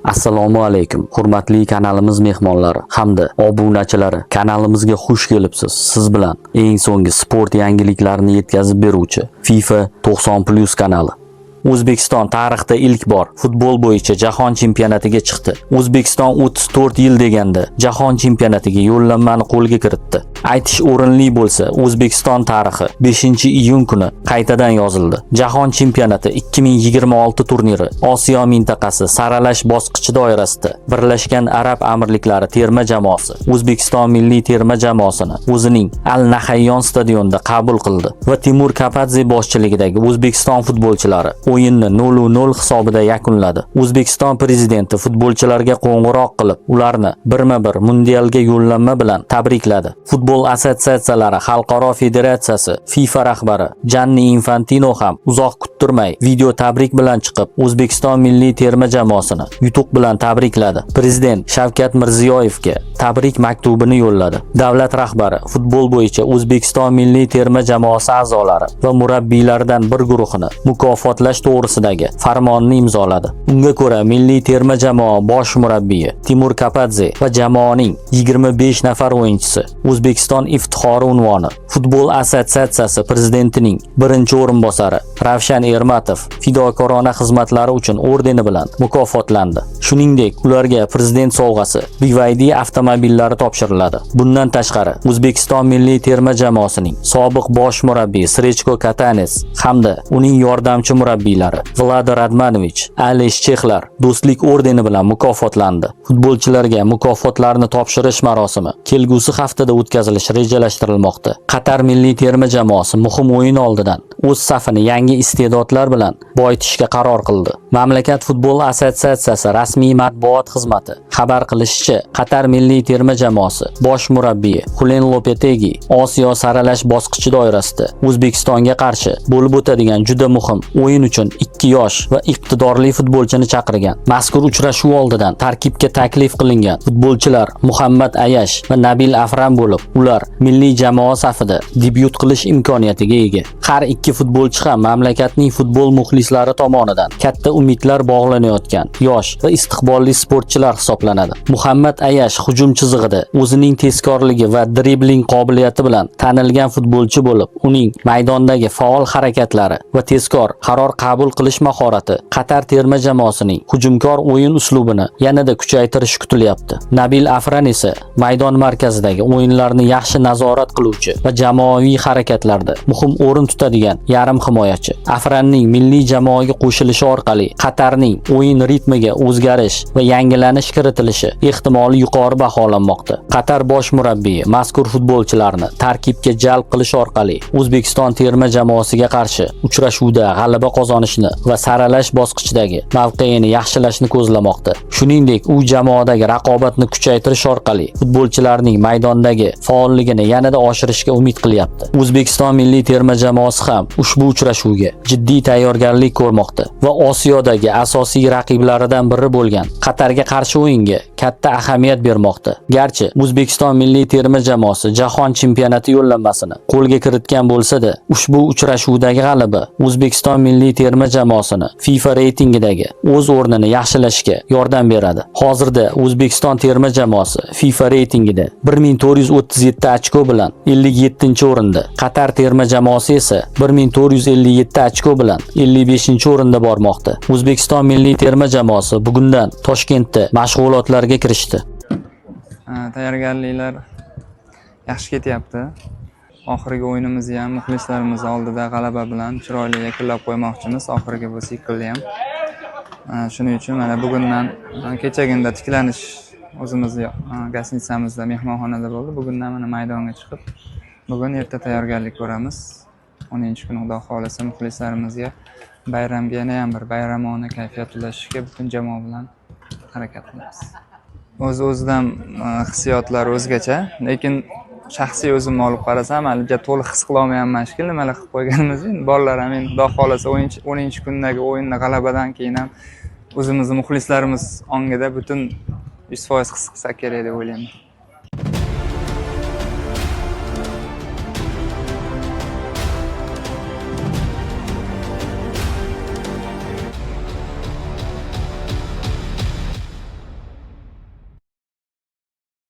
Assalomu alaykum, hurmatli kanalimiz mehmonlari hamda obunachilari. Kanalimizga xush kelibsiz. Siz bilan eng so'nggi sport yangiliklarini yetkazib beruvchi FIFA 90+ kanali. O'zbekiston tarixda ilk bor futbol bo'yicha jahon chempionatiga chiqdi. O'zbekiston 34 yil deganda jahon chempionatiga yo'llanmani qo'lga kiritdi. Aytish o'rinli bo'lsa, O'zbekiston tarixi 5-iyun kuni qaytadan yozildi. Jahon chempionati 2026 turniri Osiyo mintaqasi saralash bosqichi doirasida Birlashgan Arab Amirliklari terma jamoasi O'zbekiston milliy terma jamoasini o'zining Al Nahayyon stadionida qabul qildi va Timur Kapadze boshchiligidagi O'zbekiston futbolchilari o'yinni 0-0 hisobida yakunladi. O'zbekiston prezidenti futbolchilarga qo'ng'iroq qilib, ularni birma-bir mundialga yo'llanma bilan tabrikladi. Futbol assotsiatsiyalari xalqaro federatsiyasi FIFA rahbari Janni Infantino ham uzoq kuttirmay video tabrik bilan chiqib, O'zbekiston milliy terma jamoasini yutuq bilan tabrikladi. Prezident Shavkat Mirziyoyevga tabrik maktubini yo'lladi. Davlat rahbari futbol bo'yicha O'zbekiston milliy terma jamoasi a'zolari va murabbiylaridan bir guruhini mukofotlash to'g'risidagi farmonni imzoladi. Unga ko'ra, milliy terma jamoa bosh murabbiyi Timur Kapadze va jamoaning 25 nafar o'yinchisi O'zbekiston iftixori unvoni, Futbol assotsiatsiyasi prezidentining birinchi o'rinbosari Ravshan Ermatov fidokorona xizmatlari uchun ordeni bilan mukofotlandi. Shuningdek, ularga prezident sovg'asi BYD avtomobillari topshiriladi. Bundan tashqari, O'zbekiston milliy terma jamoasining sobiq bosh murabbiyi Srechko Katanes hamda uning yordamchi murabbiylari Vlada Radmanovich, Alesh Chexlar do'stlik ordeni bilan mukofotlandi. Futbolchilarga mukofotlarni topshirish marosimi kelgusi haftada o'tkazilishi rejalashtirilmoqda. Qatar milliy terma jamoasi muhim o'yin oldidan o'z safini yangi iste'dodlar bilan boyitishga qaror qildi. Mamlakat futbol assotsiatsiyasi rasmiy matbuot xizmati xabar qilishicha, Qatar milliy terma jamoasi bosh murabbiyi Xulen Lopetegi Osiyo saralash bosqichi doirasida O'zbekistonga qarshi bo'lib o'tadigan juda muhim o'yin uchun ikki yosh va iqtidorli futbolchini chaqirgan. Mazkur uchrashuv oldidan tarkibga taklif qilingan futbolchilar Muhammad Ayash va Nabil Afran bo'lib, ular milliy jamoa safida debyut qilish imkoniyatiga ega. Har ikki futbolchi ham mamlakatning futbol muxlislari tomonidan katta umidlar bog'lanayotgan yosh va istiqbolli sportchilar hisoblanadi. Muhammad Ayash hujum chizig'ida o'zining tezkorligi va dribling qobiliyati bilan tanilgan futbolchi bo'lib, uning maydondagi faol harakatlari va tezkor qaror qabul qilish mahorati Qatar terma jamoasining hujumkor o'yin uslubini yanada kuchaytirishi kutilyapti. Nabil Afran esa maydon markazidagi o'yinlarni yaxshi nazorat qiluvchi va jamoaviy harakatlarda muhim o'rin tutadigan yarim himoyachi. Afranning milliy jamoaga qo'shilishi orqali Qatarning o'yin ritmiga o'zgarish va yangilanish kiritilishi ehtimoli yuqori baholanmoqda. Qatar bosh murabbiyi mazkur futbolchilarni tarkibga jalb qilish orqali O'zbekiston terma jamoasiga qarshi uchrashuvda g'alaba qozonishni va saralash bosqichidagi mavqeini yaxshilashni ko'zlamoqda. Shuningdek, u jamoadagi raqobatni kuchaytirish orqali futbolchilarning maydondagi faolligini yanada oshirishga umid qilyapti. O'zbekiston milliy terma jamoasi ham ushbu uchrashuvga jiddiy tayyorgarlik ko'rmoqda va Osiyodagi asosiy raqiblaridan biri bo'lgan Qatarga qarshi o'yinga katta ahamiyat bermoqda. Garchi O'zbekiston milliy terma jamoasi jahon chempionati yo'llanmasini qo'lga kiritgan bo'lsa-da, ushbu uchrashuvdagi g'alaba O'zbekiston milliy terma jamoasini FIFA reytingidagi o'z o'rnini yaxshilashga yordam beradi. Hozirda O'zbekiston terma jamoasi FIFA reytingida 1437 ochko bilan 57-o'rinda, Qatar terma jamoasi esa 1457 ochko bilan 55-o'rinda bormoqda. O'zbekiston milliy terma jamoasi bugundan Toshkentda mashg'ulotlarga kirishdi. Ha, tayyorgarliklar yaxshi ketyapti. Oxirgi o'yinimizni ham muxlislarimiz oldida g'alaba bilan chiroyli yakunlab qo'ymoqchimiz, oxirgi bu siklni ham. Ha, shuning uchun mana bugundan, kechaginda tiklanish o'zimizni гостиница mizda, mehmonxonada bo'ldi. Bugundan mana maydonga chiqib, bugun erta tayyorgarlik ko'ramiz. 10-kuni, Xudo xohlasa, muxlislarimizga bayramga yana ham bir bayramona kayfiyat ulashishga butun jamoa bilan harakat qilamiz. O'z o'zidan hissiyotlar o'zgacha, lekin shaxsiy o'zimni olib qarasam, hali to'liq his qilolmayapman shekilli nimalar qilib qo'yganimizni. Endi bolalar ham endi, Xudo xohlasa, 10-kundagi o'yinda g'alabadan keyin ham o'zimizni muxlislarimiz ongida butun 100% his qilsa kerak deb o'ylayman.